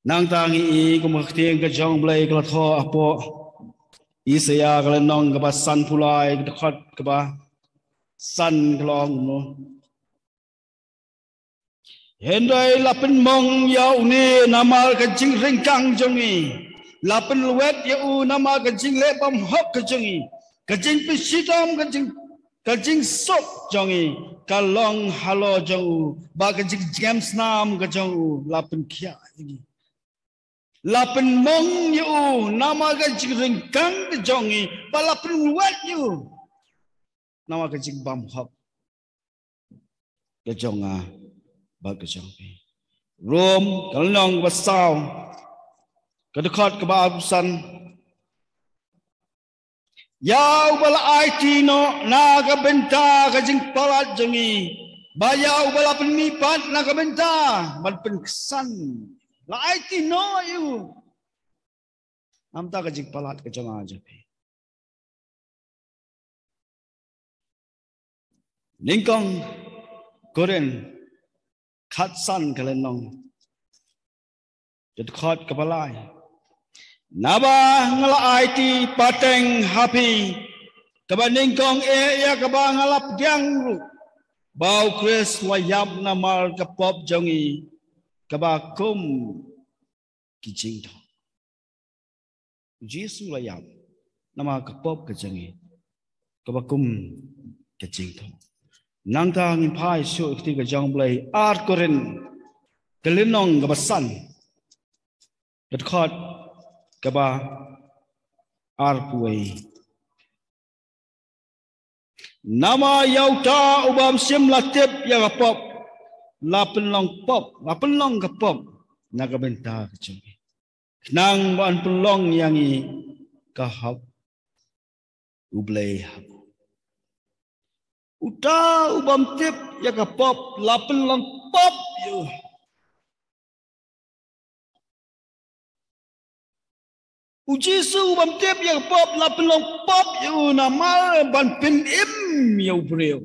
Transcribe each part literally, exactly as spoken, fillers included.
Nangta ngi i kum ka ktien ka jong U Blei ka la thoh hapoh Isaïah ka lynnong kaba sanphew lai, ka dkhot kaba san, ka long kumno: Hynrei la pynmong ïa une namar ka jingryngkang jong ngi, la pynlwet ïa u namar ka jingleh bymhok ka jong ngi. Ka jingpynshitom, ka jing, ka jingsuk jong ngi ka long halor jong u, bad ka jingjngem snam ka jong u la pynkhiah ïa ngi. La pynmong ïa u namar ka jingryngkang ka jong ngi, bad la pynlwet ïa u namar ka jingbymhok ka jong nga bad ka jong phi. Rom ka lynnong kaba saw, ka dkhot kaba arphew san: Ïa uba la aiti noh na ka bynta ka jingpalat jong ngi, bad ïa uba la pynmihpat na ka bynta ban pynksan. La aiti noh ïa u namar ka jingpalat ka jong nga jong phi. Nyngkong Korinth khatsan ka lynnong, ka dkhot kaba lai: Naba nga la aiti pateng ha phi, kaba nyngkong eh ïa kaba nga la pdiang ruh, ba U Khrist u la ïap namar ka pop jong ngi, kaba kum ki jingthoh. U Jisu u la ïap namar ka pop ka jong ngi, kaba kum ka jingthoh. Nangta ngin phai shuh ïa ka ktien ka jong U Blei, ar Korinth ka lynnong kaba san, ka dkhot kaba arphew wei: Namar ïa uta u bym shym la tip ïa ka pop, la pynlong pop, la pynlong ka pop na ka bynta ka jong ngi, khnang ba yn pynlong ïa ngi ka hok U Blei ha u. Uta u bym tip ïa ka pop la pynlong pop ïa u. U Jisu u bym tip ïa ka pop la pynlong pop ïa u namar ban pynim ïa u briew.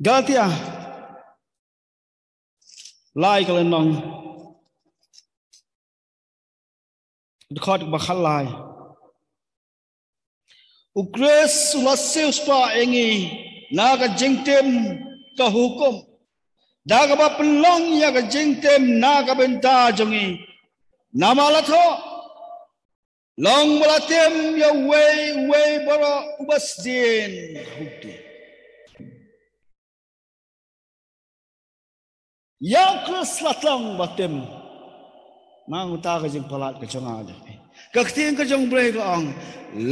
Galatia lai ka lynnong, dkhot ba khatlai: U Khrist u la siewspah ïa ngi na ka jingtim ka hukum, da kaba pynlong ïa ka jingtim na ka bynta jong ngi. Namar la thoh: Long ba la tim ïa uwei uwei baroh uba sdien ha u dieng. Ïa u Khrist la long ba tim. Namar uta ka jingpalat ka jong nga jong phi. Ka ktien ka jong U Blei ka ong,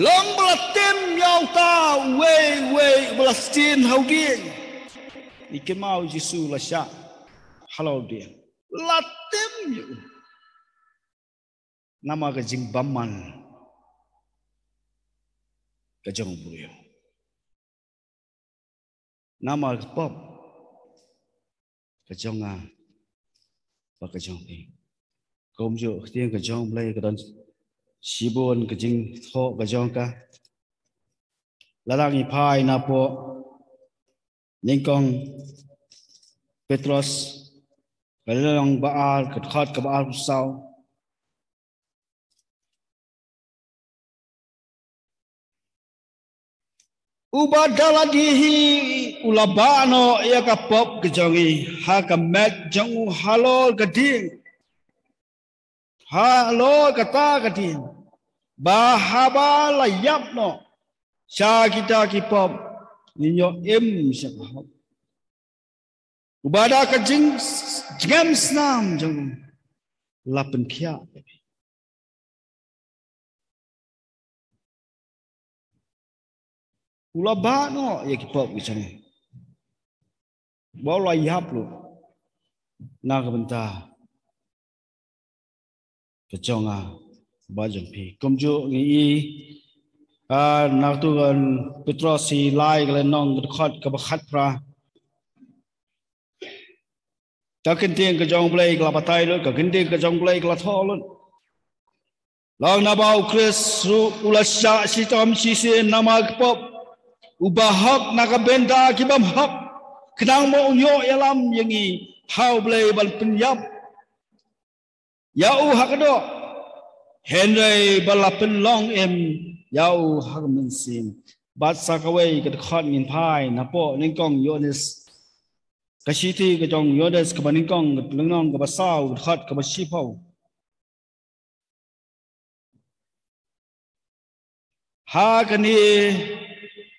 long ba la tim ïa uta uwei uwei uba la sdien ha u dieng. Ngi kynmaw U Jisu la shah halor u dieng. La tim ïa u namar ka jingbymman ka jong u briew, namar ka pop ka jong nga bad ka jong phi. Kumjuh ka ktien ka jong U Blei ka don shibun ka jingthoh ka jong ka. Lada ngi phai napoh Nyngkong Petros ka lynnong ba ar, ka dkhot kaba arphew saw. Uba da lade hi u la bah noh ïa ka pop ka jong ngi ha ka met jong u halor ka dieng, halor kata ka dieng, ba haba la ïap noh sha kita ki pop, ngin ïoh im sha ka hok. Uba da ka jing, jingem snam jong u la pynkhiah. U la bah noh ïa ki pop ki jong u, ba u la ïap lut na ka bynta ka jong nga bad jong phi. Kumjuh ngi i, ah, na katei ka Petros hi lai ka lynnong, ka dkhot kaba khatphra. Ka ktien ka jong U Blei ka la batai lut, ka ktien ka jong U Blei ka la thoh lut. Long naba U Khrist ruh u la shah shitom shisien namar ka pop, u bahok na ka bynta ki bymhok, khnang ba un ïoh ïalam ïa ngi ha U Blei ban pynïap ïa u ha ka doh, hynrei ba la pynlong im ïa u ha ka mynsiem. Bad sa kawei ka dkhot ngin phai napoh nyngkong Ïoannis, ka shithi ka jong Ïoannis kaba nyngkong, ka lynnong kaba saw, ka dkhot kaba shiphew. Ha kane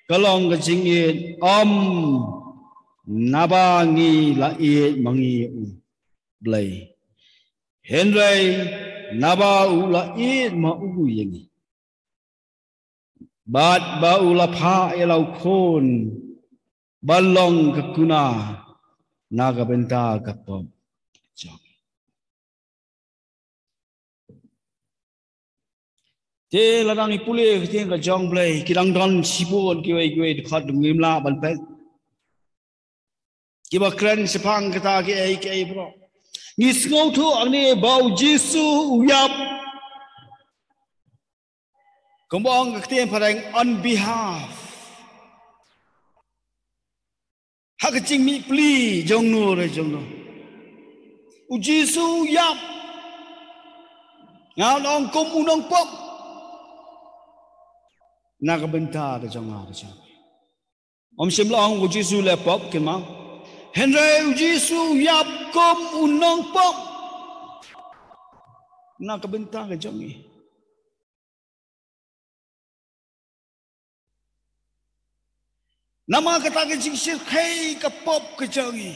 ka long ka jingïeit, ym naba ngi la ïeit ma ngi ïa U Blei, hynrei naba u la ïeit ma u ïa ngi, bad ba u la phah ïa la u Khun ban long ka kuna na ka bynta ka pop jong ngi. Te lada ngi pule ka ktien ka jong U Blei, ki dang don shibun kiwei kiwei dkhot ngim lah ban peit kiba kren shaphang kata kiei kiei baroh. Ngi sngewthuh hangne ba U Jisu u ïap. Kumba ong ka ktien phareng, on behalf. Ha ka jingmihpli jong no re jong no, U Jisu u ïap. Nga ong kum u nongpop na ka bynta ka jong nga ka jong. Ym shym la ong U Jisu u leh pop, kynmaw. Hynrei U Jisu u ïap kum u nongpop na ka bynta ka jong ngi. Namar kata ka jingshyrkhei ka pop ka jong ngi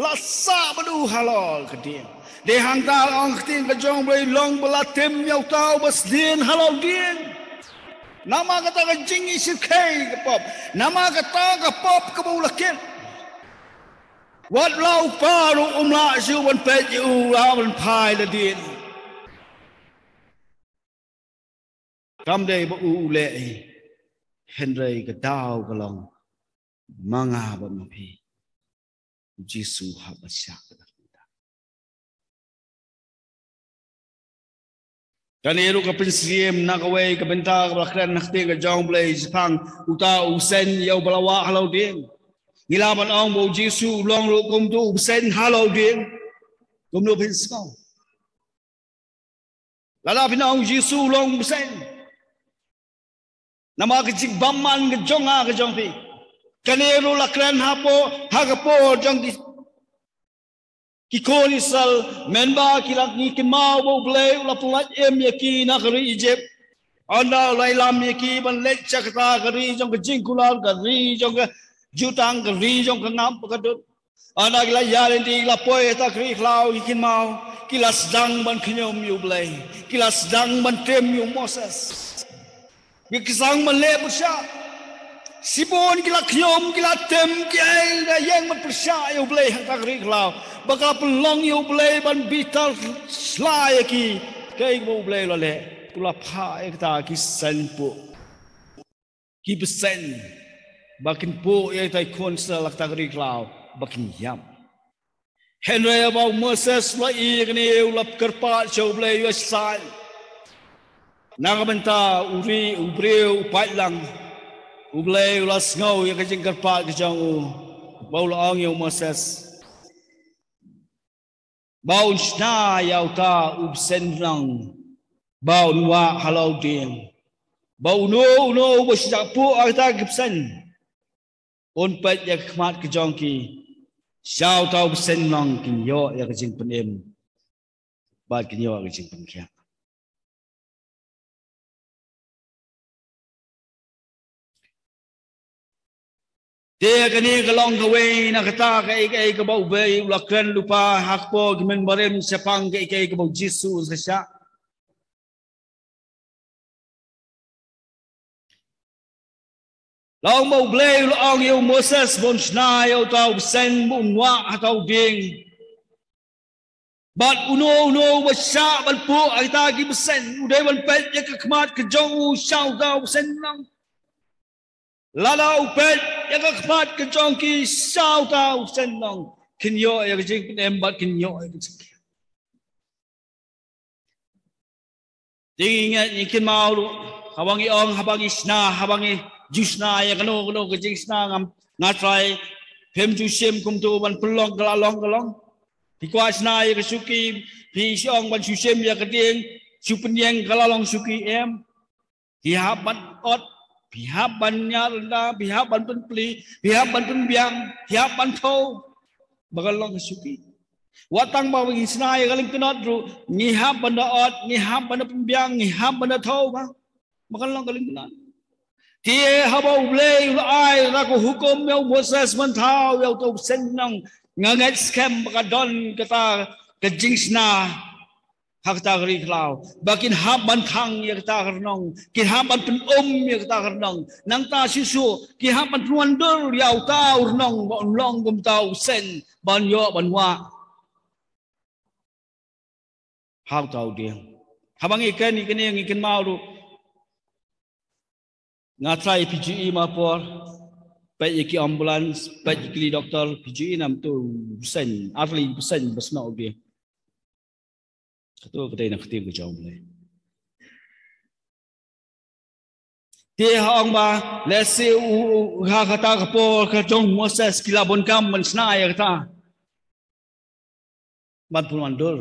la sah bad u halor ka dieng. Dei hangta la ong ka ktien ka jong U Blei, long ba la tim ïa uta uba sdien halor dieng. Namar kata ka jingshyrkhei ka pop, namar kata ka pop kaba u la kit, wat la u Kpa ruh um lah shuh ban peit ïa u, lah ban phai la dieng. Kam dei ba u u leh hi, hynrei ka daw ka long ma nga bad ma phi. U Jisu hap ban shah. Kane ruh ka pynsiem na kawei ka bynta kaba la kren ha ka ktien ka jong U Blei shaphang uta u bseiñ ïa uba la wah halor dieng. Ngi lah ban ong ba U Jisu u long ruh kum utu u bseiñ halor dieng. Kumno phin sngew lada phin ong U Jisu u long u bseiñ? Namar ka jingbymman ka jong nga ka jong phi. Kane ruh la kren hapoh, ha ka por jong ki, ki khun Israel, mynba ki la, ngi kynmaw ba U Blei u la pyllait im ïa ki na ka ri Egypt. Ynda u la ïalam ïa ki ban leit sha kata ka ri jong ka jingkular, ka ri jong ka jutang, ka ri jong ka ngap ka dud. Ynda ki la ïaid lynti, ki la poi ha kata ka ri khlaw, ngi kynmaw ki la sdang ban khñium ïa U Blei, ki la sdang ban tim ïa u Moses. Ki la sdang ban leh pyrshah. Shibun ki la khñium, ki la tim, ki ïeng, ïeng ban pyrshah ïa U Blei ha kata ka ri khlaw, ba ka pynlong ïa U Blei ban bitar sla ïa ki. Kaei kaba U Blei u la leh? U la phah ïa kita ki seiñ puh, ki bseiñ, ba kin puh ïa kita ki khun Israel ha kata ka ri khlaw ba kin ïap. Hynrei haba u Moses u la ïohi ïa kane, u la kyrpad sha U Blei, u ïasaid na ka bynta u ri, u briew u paidlang. U Blei u la sngew ïa ka jingkyrpad ka jong u, ba u la ong ïa u Moses ba un shna ïa uta u bseiñ rnong, ba un wah halor dieng, ba uno uno uba shah puh ïa kita ki bseiñ, un peit ïa ka khmat ka jong ki. Sha uta u bseiñ rnong kin ïoh ïa ka jingpynim bad kin ïoh ïa ka jingpynkhiah. Te kane ka long kawei na kata kaei kaei kaba U Blei u la kren lypa ha ka por ki mynbarim shaphang kaei kaei kaba U Jisu u sa shah. La ong ba U Blei u la ong ïa u Moses ba un shna ïa uta u bseiñ, ba un wah ha uta u dieng. Bad uno uno uba shah ban puh ïa kita ki bseiñ, u dei ban peit ïa ka khmat ka jong u sha uta u bseiñ rnong. Lada u peit ïa ka khmat ka jong ki sha uta u bseiñ rnong, kin ïoh ïa ka jingpynim bad kin ïoh ïa ka jingpynim. Te ngi ngeit, ngi kynmaw ruh, haba ngi ong, haba ngi shna, haba ngi ju shna ïa kano kano ka jingshna, ngam, nga trai Phim ju shim kumto ban pynlong ka la long ka long. Phi kwah shna ïa ka shuki, phi shong ban shu shim ïa ka dieng, shu pynïeng ka la long shuki em. Phi hap ban ot, phi hap ban ñiah rynda, phi hap ban pynplie, phi hap ban pynbiang, phi hap ban thew. Ba kan long ka shuki. Wat tang ba ngi shna ïa ka lyngknot ruh, ngi hap ban da ot, ngi hap ban da pynbiang, ngi hap ban da thew ba. Ba kan long ka lyngknot. Te haba U Blei u la ai da ka hukum ïa u Moses ban thaw ïa uto u bseiñ rnong, nga ngeit skhem ba ka don kata ka jingshna ha kata ka ri khlaw. Ba kin hap ban thang ïa kata ka rnong, kin hap ban pyn-um ïa kata ka rnong. Nangta shisha kin hap ban pynwandur ïa uta u rnong ba un long kumta u bseiñ ban ïoh ban wah ha uta u dieng. Haba ngi kren ïa kine ngi kynmaw ruh. Nga try P G E ma por, peit ïa ki ambulance, peit ïa ki doktor, P G E nam tu bseiñ, arli bseiñ ba snoh u dieng. Kato ka dei na ka ktien ka jong U Blei. Te ha ong ba lehse u, u, ha kata ka por ka jong Moses ki la bun kam ban shna ïa kata. Ban pynwandur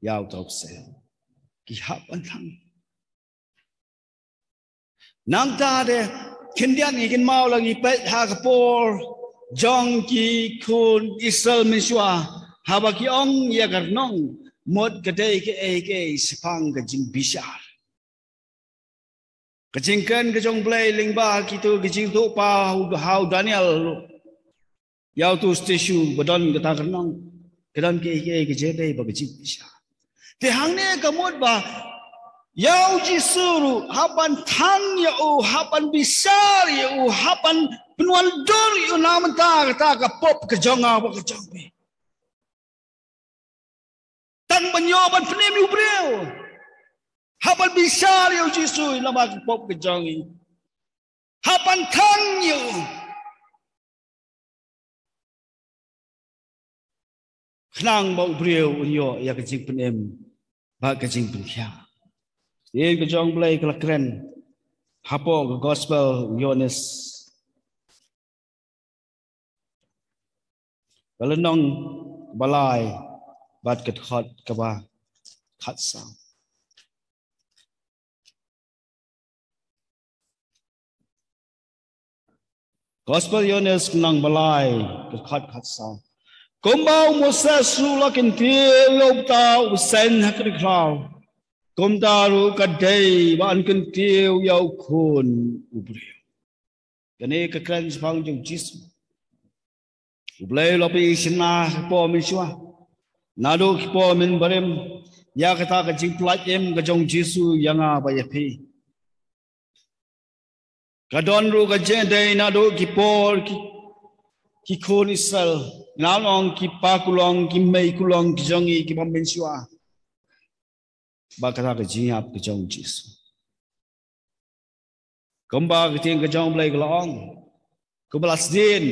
ïa uta u bseiñ. Ki hap ban thang. Nangta de khyndiat ngi kynmaw la ngi peit ha ka por jong ki khun Israel mynshuwa haba ki ong ïa ka rnong mut ka dei kaei kaei shaphang ka jingbishar. Ka jingkren ka jong U Blei lyngba kito ki jingthoh pa ha u, ha u Daniel. Ïa uto u statue ba don kata ka rnong. Ka don kaei kaei ka jingdei ba ka jingbishar. Te hangne ka mut ba ïa u Jisu ruh hap ban thang ïa u, hap ban bishar ïa u, hap ban pynwandur ïa u na mynta kata ka pop ka jong nga bad ka jong phi. Tang ban ïoh ban pynim ïa u briew. Hap ban bishar ïa u Jisu ïa la ba ka pop ka jong ngi. Hap ban thang ïa u. Khnang ba u briew un ïoh ïa ka jingpynim bad ka jingpynkhiah. Ïa ka jong U Blei ka la kren hapoh ka gospel u Ïoannis. Ka lynnong ba lai bad ka dkhot kaba khatsaw. Gospel Ïoannis lynnong ba lai ka dkhot khatsaw. Kumba u Moses ruh u la kyntiew ïa uta u bseiñ ha ka ri khlaw, kumta ruh ka dei ba yn kyntiew ïa u Khun u briew. Kane ka kren shaphang jong u Jisu. U Blei u la pynshna ha ki por mynshuwa, naduh ki por mynbarim, ïa kata ka jingpyllait im ka jong u Jisu ïa nga bad ïa phi. Ka don ruh ka jingïadei naduh ki por ki, ki khun Israel, ngan ong ki pa kulong, ki mei kulong ki jong ngi kiba mynshuwa. Bad kata ka jingïap ka jong u Jisu. Kumba ka ktien ka jong U Blei ka la ong, kumba la sdien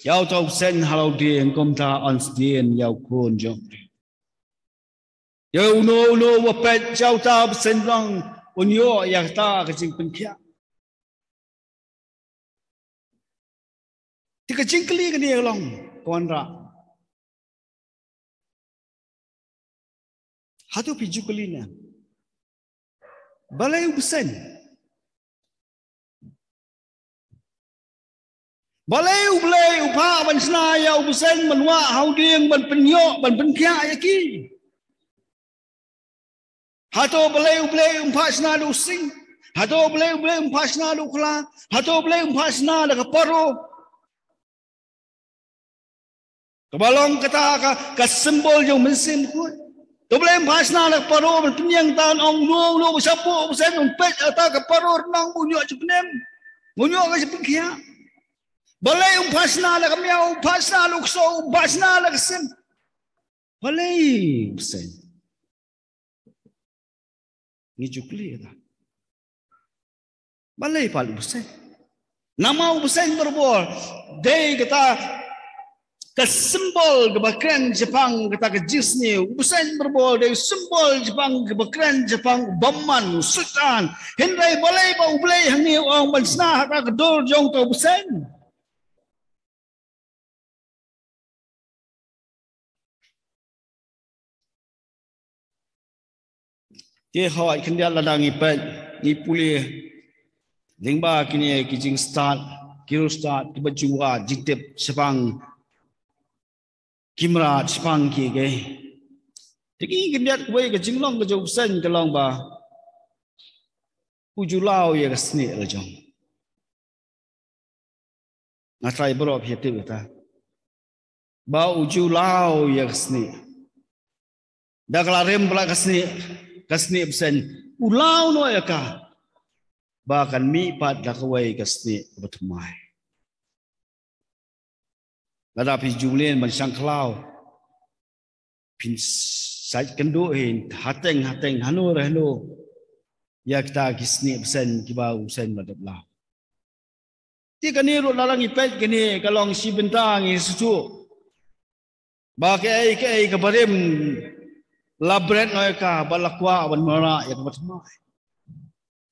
ïa uta u bseiñ ha la u dieng, kumta yn sdien ïa u Khun jong u briew. Ïa uno uno uba peit ïa uta u bseiñ rnong un ïoh ïa kata ka jingpynkhiah. Te ka jingkylli kane ka long, ko Wanrah, hato phi ju kylli ne? Balei u bseiñ? Balei U Blei u phah ban shna ïa u bseiñ ban wah ha u dieng ban pynïoh ban pynkhiah ïa ki? Hato balei U Blei um phah shna da u sing? Hato balei U Blei um phah shna da u khla? Hato balei um phah shna da ka paro? Kaba long kata ka, ka symbol jong u Mynsiem Bakhuid. To balei um phah shna da ka paro ban pynïeng, tang ong uno uno ba shapoh u bseiñ un peit ïa kata ka paro rnong, un ïoh jingpynim, un ïoh ka jingpynkhiah. Balei um phah shna da ka miaw, um phah shna da u ksew, um phah shna da ka sim? Balei u bseiñ? Ngi ju kylli kata. Balei pat u bseiñ? Namar u bseiñ barabor dei kata Ka symbol kaba kren shaphang kata ka jingsniew, u bseiñ barabor dei u symbol shaphang kaba kren shaphang u bymman, u Soitan. Hynrei balei ba U Blei hangne u ong ban shna ha ka dur jong uta u bseiñ? Te hooid khyndiat lada ngi peit, ngi pule lyngba kine ki jingstad, ki riewstad kiba ju wad jingtip shaphang ki mrad, shaphang kiei kiei. Te ngi khyndiat kawei ka jinglong ka jong u bseiñ ka long ba u ju law ïa ka snieh la jong. Nga trai baroh phi tip kata. Ba u ju law ïa ka snieh. Da ka la rim palat ka snieh, ka snieh bseiñ, u law noh ïa ka ba kan mih pat da kawei ka snieh kaba thymmai. Lada phi ju len ban shang khlaw, phin sait kynduh hi hateng hateng, hano re hano, ïa kita ki snieh bseiñ kiba u bseiñ ba dep law. Te kane ruh lada ngi peit kane ka long shi bynta ngi sngewthuh ba kaei kaei kaba rim la bret noh ïa ka ba la kwah ban mareh ïa kaba thymmai.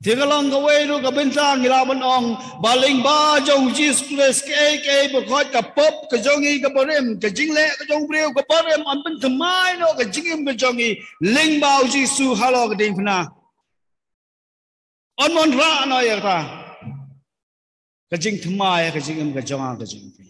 Te ka long kawei ruh ka bynta ngi lah ban ong ba lyngba jong u Jisu Khrist kaei kaei ba khot ka pop ka jong ngi kaba rim, ka jingleh ka jong u briew kaba rim, yn pynthymmai noh ka jingim ka jong ngi lyngba u Jisu halor ka diengphna. Yn wanrah noh ïa kata ka jingthymmai ha ka jingim ka jong nga ka jong phi.